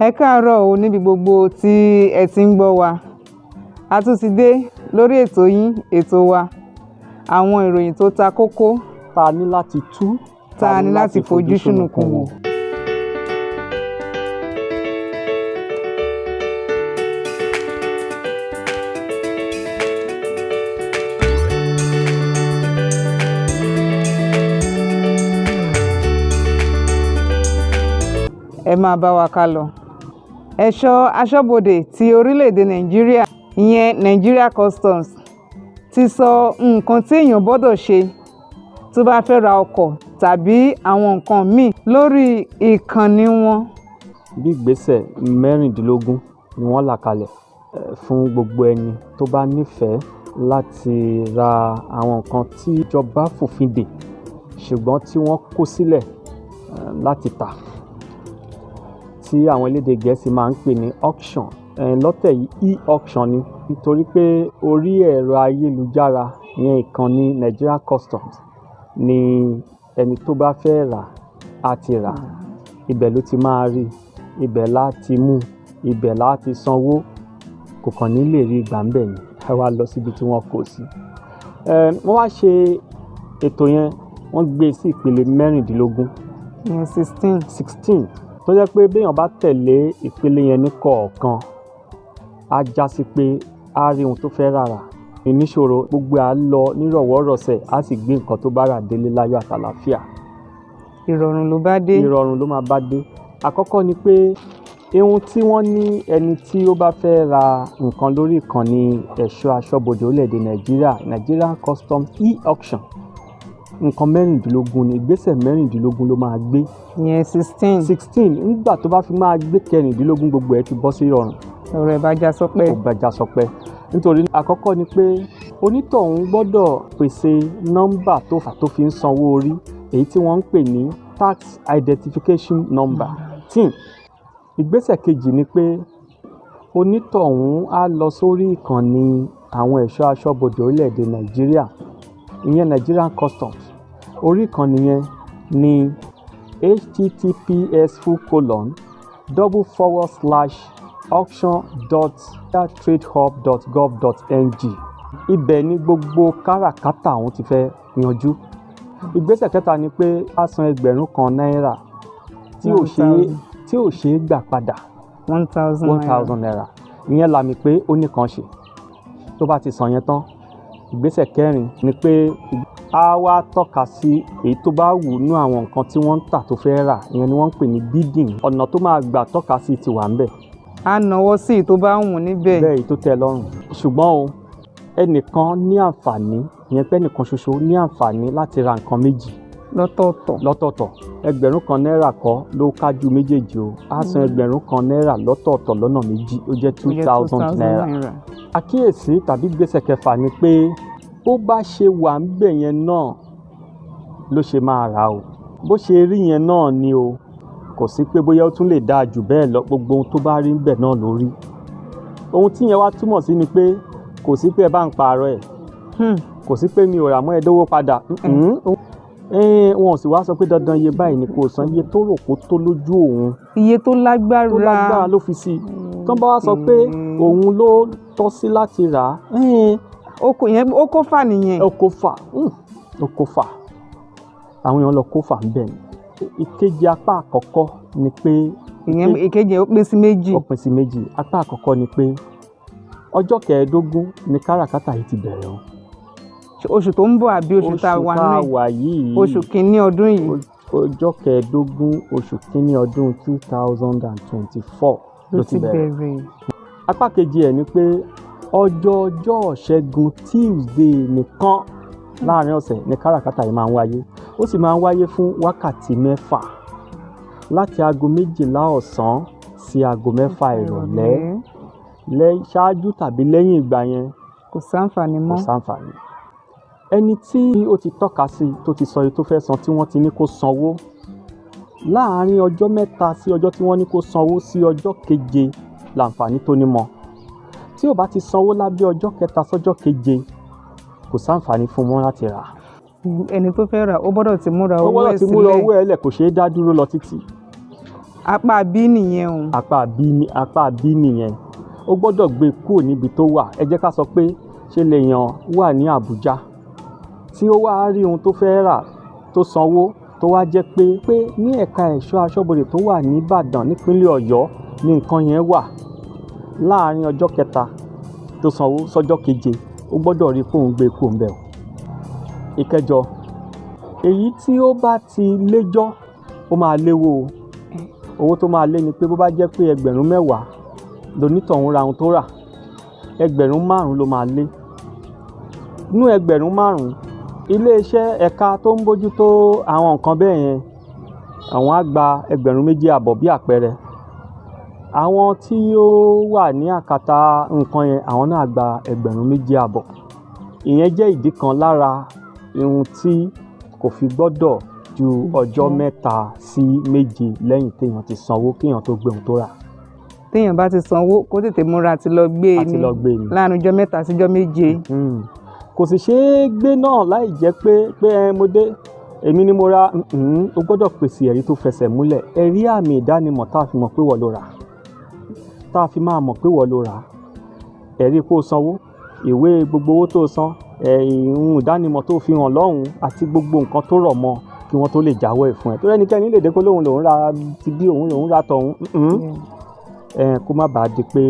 Ẹ káàárọ̀ o níbi gbogbo tí ẹ ti ń gbọ́ wa. A tún ti dé lórí ètò yín, ètò wa, àwọn ìròyìn tó ta kókó tá a ní láti tú, tá a ní láti fojú ṣùnùkùn wò. Ẹ máa bá wa ká lọ. Ẹ̀ṣọ́ aṣọ́bodè ti orílẹ̀-èdè Nàìjíríà, ìyẹn Nigeria Customs, ti sọ nǹkan tí èèyàn gbọ́dọ̀ ṣe tó bá fẹ́ ra ọkọ̀ tàbí àwọn nǹkan míì lórí ìkànnì wọn. Bí ìgbésẹ̀ 16 ni wọ́n là kalẹ̀ fún gbogbo ẹni tó bá nífẹ̀ẹ́ láti ra àwọn nǹkan tí ìjọba fòfin dè ṣùgbọ́n tí wọ́n kó sílẹ̀ láti tà, tí àwọn elédè Gẹ̀ẹ́sì máa ń pè ní auction. Lọ́tẹ̀ yìí e-auction ni, nítorí pé orí ẹ̀rọ ayélujára ìyẹn ìkànnì Nigeria Customs ni ẹni tó bá fẹ́ rà á ti rà. Ibẹ̀ ló ti máa rí, ibẹ̀ lá ti mú, ibẹ̀ lá ti sanwó, kò kàn ní lè rí gbà ńbẹ̀ ni, ẹ wá lọ síbi tí wọ́n kó sí. Wọ́n wá ṣe ètò yẹn, wọ́n gbé e sí ìpele 16. Ìyẹn 16. 16 tó jẹ́ pé béèyàn bá tẹ̀lé ìpele yẹn ní kọ̀ọ̀kan, á já sí pé á rí ohun tó fẹ́ rà rà. Ìníṣòro gbogbo à ń lọ nírọ̀wọ́rọ̀sẹ̀, á sì gbé nǹkan tó bá rà délé láyọ̀ àtàlàáfíà. Ìrọ̀rùn ló bá dé. Ìrọ̀rùn ló máa bá dé. Àkọ́kọ́ ni pé ohun tí wọ́n ní ẹni tí ó bá fẹ́ ra nǹkan lórí ìkànnì ẹ̀ṣọ́ aṣọ́bodè orílẹ̀-èdè Nàìjíríà, Nigerian Customs e-auction, nǹkan 16 ni, ìgbésẹ̀ 16 ló máa gbé. Ìyẹn 16. 16 nígbà tó bá fi máa gbé 16 gbogbo ẹ̀ ti bọ́ sí ìrọ̀rùn. Ọ̀rọ̀ ẹ̀ bá já sọpẹ́. Ó bá já sọpẹ́. Nítorí àkọ́kọ́ ni pé onítọ̀hún gbọ́dọ̀ pèsè nọ́mbà tó fi ń sanwó orí, èyí tí wọ́n ń pè ní tax identification number TIN. Ìgbésẹ̀ kejì ni pé onítọ̀hún á lọ sórí ìkànnì àwọn ẹ̀ṣọ́ aṣọ́bodè orílẹ̀-èdè Nàìjíríà, ìyẹn Nigerian Customs. Orí ìkànnì yẹn ni https://auction.tradehub.gov.ng. Ibẹ̀ ni gbogbo káràkátà òun ti fẹ́ yanjú. Ìgbésẹ̀ kẹta ni pé á san 1,000 náírà tí ò ṣe é gbà padà. 1,000 naira. Ìyẹn làmì pé ó nìkan ṣe. Tó bá ti san yẹn tán, ìgbésẹ̀ kẹrin ni pé á wá tọ́ka sí èyí tó bá wù nú àwọn nǹkan tí wọ́n ń tà tó fẹ́ rà, ìyẹn ni wọ́n ń pè ní bidding. Ọ̀nà tó máa gbà tọ́ka sí ti wà ńbẹ̀. Á náwó sí èyí tó bá wù níbẹ̀. Bẹ́ẹ̀, èyí tó tẹ́ lọ́rùn. Ṣùgbọ́n o, ẹnìkan ní àǹfààní, ìyẹn pé ẹnìkan ṣoṣo ní àǹfààní láti ra nǹkan méjì lọ́tọ̀ọ̀tọ̀. Lọ́tọ̀ọ̀tọ̀. 1,000 náírà kọ́ ló kájú méjèèjì o. Á san 1,000 náírà lọ́tọ̀ọ̀tọ̀ lọ́nà méjì, ó jẹ́ 2,000 naira. Àkíyèsí tàbí ìgbésẹ̀ kẹfà ni pé bó bá ṣe wà ńbẹ̀ yẹn náà ló ṣe máa rà o. Bó ṣe rí yẹn náà ni o. Kò sí pé bóyá ó tún lè dáa jù bẹ́ẹ̀ lọ, gbogbo ohun tó bá rí ńbẹ̀ náà ló rí. Ohun tí yẹn wá túmọ̀ sí ni pé kò sí pé ẹ bá ń pààrọ̀ ẹ̀. Kò sí pé mi ò rà mọ́ ẹ dówó padà. Wọn ò sì wá sọ pé dandan iye báyìí ni kò san, iye tó rò kó tó lójú òun. Iye tó lágbára. Tó lágbára ló fi sí i. Tán bá wá sọ pé òun ló tọ́ sí láti rà á. Ó kó fà nìyẹn. Ó kó fà. Ó kó fà. Àwọn èèyàn lọ kó fà ńbẹ̀ ni. Ìkejì apá àkọ́kọ́ ni pé. Ìyẹn ìkejì ó pín sí méjì. Ó pín sí méjì. Apá àkọ́kọ́ ni pé ọjọ́ 15 ni káràkátà yìí ti bẹ̀rẹ̀ o. Oṣù tó ń bọ̀ àbí oṣù tá a wà nínú Oṣù tá a wà yìí. Oṣù kìíní ọdún yìí. Ọjọ́ 15 oṣù kìíní ọdún 2024 ló ti bẹ̀rẹ̀. Apá kejì ẹ̀ ni pé ọjọ́ Ṣẹ́gun Tuesday nìkan láàrin ọ̀sẹ̀ ni káràkátà yìí máa ń wáyé. Ó sì máa ń wáyé fún wákàtí 6 láti aago 12 ọ̀sán sí aago 6 ìrọ̀lẹ́. Ṣáájú tàbí lẹ́yìn ìgbà yẹn kò sáǹfààní mọ́. Kò sáǹfààní. Ẹni tí ó ti tọ́ka sí tó ti sọ iye tó fẹ́ san tí wọ́n ti ní kó sanwó láàárín ọjọ́ 3 sí ọjọ́ tí wọ́n ní kó sanwó sí ọjọ́ 7 láǹfààní tó ní mọ́. Tí ò bá ti sanwó lábẹ́ ọjọ́ 3 sọ́jọ́ 7 kò sáǹfààní fún wọn láti rà. Ẹni tó fẹ́ rà ó gbọ́dọ̀ ti múra owó ẹ̀ sílẹ̀. Ó gbọ́dọ̀ ti múra owó ẹ̀ lẹ̀, kò ṣeé dá dúró lọ títì. Apá bí nìyẹn o. Apá bí ní, apá bí nìyẹn. Ó gbọ́dọ̀ gbé kúrò níbi tó wà. Ẹ jẹ́ ká sọ pé ṣe lèèyàn wà ní Àbújá tí ó wá rí ohun tó fẹ́ rà tó sanwó, tó wá jẹ́ pé ní ẹ̀ka ẹ̀ṣọ́ aṣọ́bodè tó wà ní Ìbàdàn nípínlẹ̀ Ọ̀yọ́ ní nǹkan yẹn wà. Láàárín ọjọ́ kẹta tó sanwó sọ́jọ́ keje, ó gbọ́dọ̀ rí pé òun gbé kúrò ńbẹ̀ o. Ìkẹjọ, èyí tí ó bá ti léjọ́, ó máa léwó o. Owó tó máa lé ni pé bó bá jẹ́ pé 10,000 lonítọ̀hún ra ohun tó rà, 5,000 ló máa lé. Nínú 5,000, ilé-iṣẹ́ ẹ̀ka tó ń bójú tó àwọn nǹkan bẹ́ẹ̀ yẹn, àwọn á gba 2,500 bí àpẹẹrẹ. Àwọn tí ó wà ní àkàtà nǹkan yẹn, àwọn náà gba 2,500. Ìyẹn jẹ́ ìdí kan lára ohun tí kò fi gbọ́dọ̀ ju ọjọ́ 3 sí 7 lẹ́yìn téèyàn ti sanwó kéèyàn tó gbé ohun tó rà. Téèyàn bá ti sanwó, kó tètè múra àti lọ gbé e Àti ní lọ gbé e ni. láàárín ọjọ́ 3 sí ọjọ́ 7. Kò sì ṣe é gbé náà láì jẹ́ pé ẹ mo dé, èmi ni mo ra, o gbọ́dọ̀ pèsè ẹ̀rí tó fẹsẹ̀ múlẹ̀, ẹ̀rí àmì ìdánimọ̀ tá a fi mọ̀ pé wọ́n ló rà, tá a fi máa mọ̀ pé wọ́n ló rà, ẹ̀rí pé o sanwó, ìwé gbogbo owó tó san, ìhun ìdánimọ̀ tó fi hàn lọ́hùn àti gbogbo nǹkan tó rọ̀ mọ́ kí wọ́n tó lè jáwọ́ ẹ̀ fún ẹ. Torí ẹnikẹ́ni lè dé kó lóun lòún ra ti bí òun lòún ra tọ̀hún. Kó má bàa di pé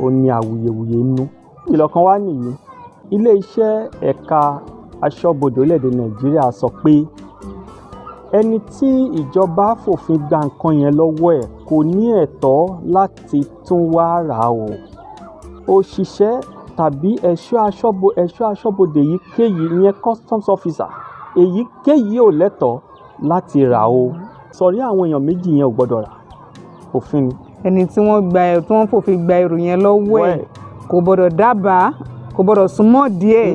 ó ní awuyewuye nínú. Ìkìlọ̀ kan wá nìyí. Ilé iṣẹ́ ẹ̀ka aṣọ́bodè orílẹ̀-èdè Nàìjíríà sọ pé ẹni tí ìjọba fòfin gba nǹkan yẹn lọ́wọ́ ẹ̀ kò ní ẹ̀tọ́ láti tún wá rà o. Òṣìṣẹ́ tàbí ẹ̀ṣọ́ aṣọ́bodè èyíkéyìí, ìyẹn customs officer èyíkéyìí ò lẹ́tọ̀ọ́ láti rà o. Sọ̀rí àwọn èèyàn méjì yẹn ò gbọ́dọ̀ rà. Òfin ni. Ẹni tí wọ́n gba ẹ̀, tí wọ́n fòfin gba ẹrù yẹn lọ́wọ́ ẹ̀ kò gbọ́dọ̀ dábàá, kò gbọ́dọ̀ súnmọ́ díẹ̀.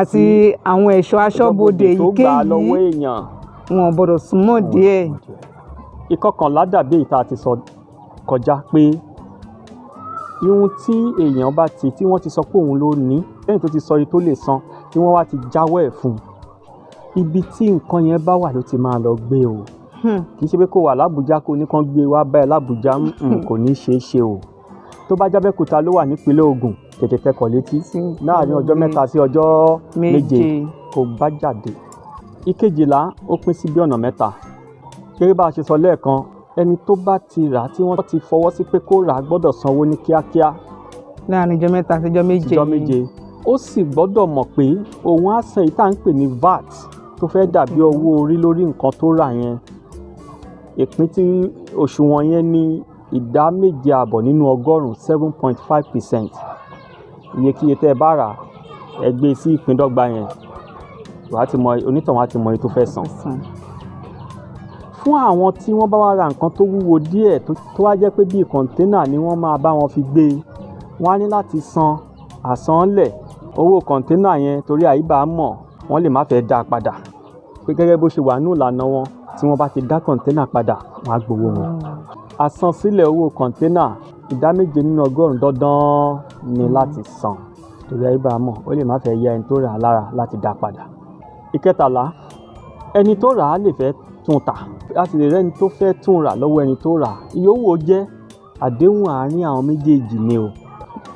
Àti àwọn ẹ̀ṣọ́ aṣọ́bodè tó gbà èyíkéyìí lọ́wọ́ èèyàn, wọn ò gbọ́dọ̀ súnmọ́ díẹ̀. Ìkọkànlá dàbí èyí tá a ti sọ kọjá pé ihun tí èèyàn bá ti, tí wọ́n ti sọ pé òun ló ní, lẹ́yìn tó ti sọ iye tó lè san, tí wọ́n wá ti jáwọ́ ẹ̀ fún un, ibi tí nǹkan yẹn bá wà ló ti máa lọ gbé o. Kì í ṣe pé kó wà l'Ábùjá kó ní kán gbé wá bá ẹ l'Ábùjá, kò ní ṣeé ṣe o. Tó bá jábẹ́kúta ló wà nípínlẹ̀ Ògùn, tètè tẹkọ̀ létí láàárín ọjọ́ 3 sí ọjọ́ 7 kó bá jáde. Ìkejìlá, ó pín sí bí ọ̀nà 3. Gẹ́gẹ́ bá a ṣe sọ lẹ́ẹ̀kan, ẹni tó bá ti rà tí wọ́n ti fọwọ́ sí pé kó rà gbọ́dọ̀ sanwó ní kíákíá. Láàárín ọjọ́ 3 sí ọjọ́ 7. Ọjọ́ 7. Ó sì gbọ́dọ̀ mọ̀ pé òun á san èyí tá à ń pè ní VAT tó fẹ́ dàbí owó orí lórí nǹkan tó rà yẹn. Ìpín tí òṣùwọ̀n yẹn ní 7.5 nínú ọgọ́rùn-ún, 7.5%. Iyekíye tẹ́ ẹ bá rà, ẹ gbé sí ìpín dọ́gba yẹn. Wàá ti mọ, onítọ̀hún á ti mọ iye tó fẹ́ san. Fún àwọn tí wọ́n bá wá ra nǹkan tó wúwo díẹ̀ tó wá jẹ́ pé bíi kọ̀ńténà ni wọ́n máa bá wọn fi gbé, wọ́n á ní láti san àsanlẹ̀ owó kọ̀ńténà yẹn torí àyíbá mọ̀ wọ́n lè má fẹ́ dá a padà. Pé gẹ́gẹ́ bó ṣe wà nínú ìlànà wọn, tí wọ́n bá ti dá kọ̀ńténà padà, wọ́n á gbowó wọn. Àsansílẹ̀ owó kọ̀ńténà 7% nínú ọgọ́rùn-ún dandan ni láti san torí àyíbá mọ̀ ó lè má fẹ́ yá ẹni tó rà á lára láti dá a padà. Ìkẹtàlá, ẹni tó rà á lè fẹ́ tún tà. Láti lè rẹ́ni tó fẹ́ tún rà lọ́wọ́ ẹni tó rà á. Ìyówó jẹ́ àdéhùn àárín àwọn méjèèjì ni o.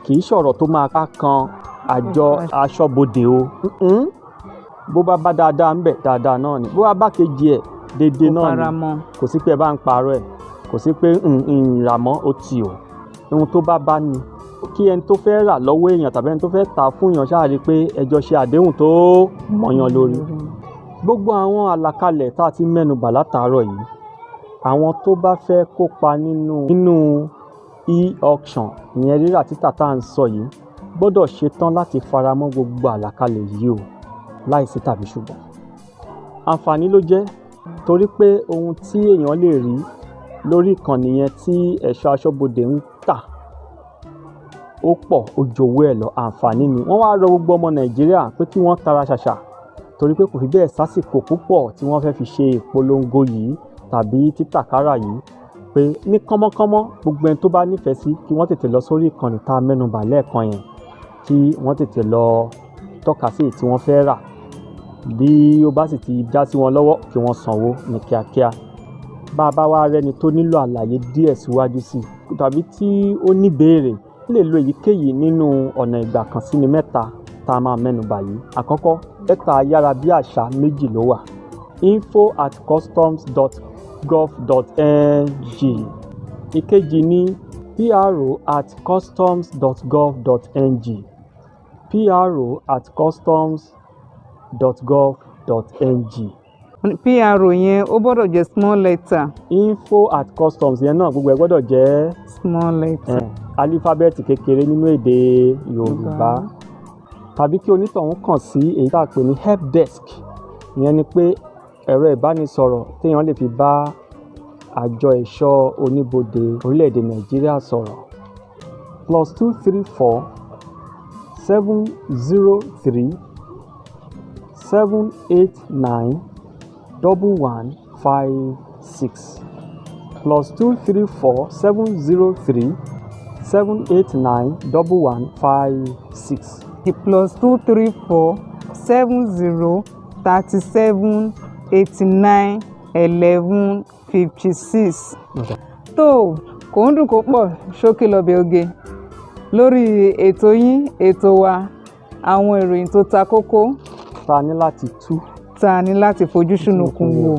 Kì í ṣọ̀rọ̀ tó máa ká kan àjọ aṣọ́bodè o. Bó bá bá dáadáa ń bẹ̀, dáadáa náà ni. Bó bá bá kejì ẹ̀, déédéé náà ni. Kò sí pé ẹ bá ń parọ́ ẹ̀. Kò sí pé ń rà mọ́, ó ti o. Ohun tó bá bá ni. Kí ẹni tó fẹ́ rà lọ́wọ́ èèyàn tàbí ẹni tó fẹ́ tà fún èèyàn ṣáà rí pé ẹ jọ ṣe àdéhùn tó mọ̀yán lórí. Gbogbo àwọn àlàkalẹ̀ tá a ti mẹ́nu bà látàárọ̀ yìí, àwọn tó bá fẹ́ kópa nínú e-auction, ìyẹn rírà títà tá à ń sọ yìí, gbọ́dọ̀ ṣetán láti faramọ́ gbogbo àlàkalẹ̀ yìí o, láìsí tàbí ṣùgbọ́n. Àǹfààní ló jẹ́ torí pé ohun tí èèyàn lè rí lórí ìkànnì yẹn tí ẹ̀ṣọ́ aṣọ́bodè ń tà ó pọ̀, ó ju owó ẹ̀ lọ, àǹfààní ni. Wọ́n wá rọ gbogbo ọmọ Nàìjíríà pé kí wọ́n tara ṣàṣà torí pé kò fi bẹ́ẹ̀ sásìkò púpọ̀ tí wọ́n fẹ́ fi ṣe ìpolongo yìí tàbí títàkárà yìí, pé ní kánmọ́kánmọ́ gbogbo ẹni tó bá nífẹ̀ẹ́ sí kí wọ́n tètè lọ sórí ìkànnì tá a mẹ́nubà lẹ́ẹ̀kan yẹn, kí wọ́n tètè lọ tọ́ka sí èyí tí wọ́n fẹ́ rà. Bí ó bá sì ti já sí wọn lọ́wọ́ kí wọ́n sanwó ní kíákíá. Bá a bá wá rẹ́ni tó nílò àlàyé díẹ̀ síwájú sí i tàbí tí ó ní ìbéèrè, ó lè lo èyíkéyìí nínú ọ̀nà ìgbàkànsíni mẹ́ta tá a máa mẹ́nu bà yìí. Àkọ́kọ́, lẹ́tà ayárabíàṣá méjì ló wà: info@customs.gov.ng. Ìkejì ní pro@customs.gov.ng, pro@customs.gov.ng. Pro yẹn, ó gbọ́dọ̀ jẹ́ small letter? info@customs yẹn náà, gbogbo ẹ̀ gbọ́dọ̀ jẹ́ small letter. Álífábẹ́ẹ̀tì kékeré nínú èdè Yorùbá. Tàbí kí onítọ̀hún kàn sí èyí tá a pè ní help desk. Ìyẹn ni pé ẹ̀rọ ìbánisọ̀rọ̀ téèyàn lè fi bá àjọ ẹ̀ṣọ́ oníbodè orílẹ̀-èdè Nàìjíríà sọ̀rọ̀: +234 703 789 1156, +234 703 789 1156. +234 70 37 89 11 56. Tó kò ń dùn kó pọ̀, ṣókí lọ́bẹ̀ oge lórí ètò yín, ètò wa, àwọn ìròyìn tó ta kókó tá a ní láti tú, tá a ní láti fojú ṣùnùkùn wò.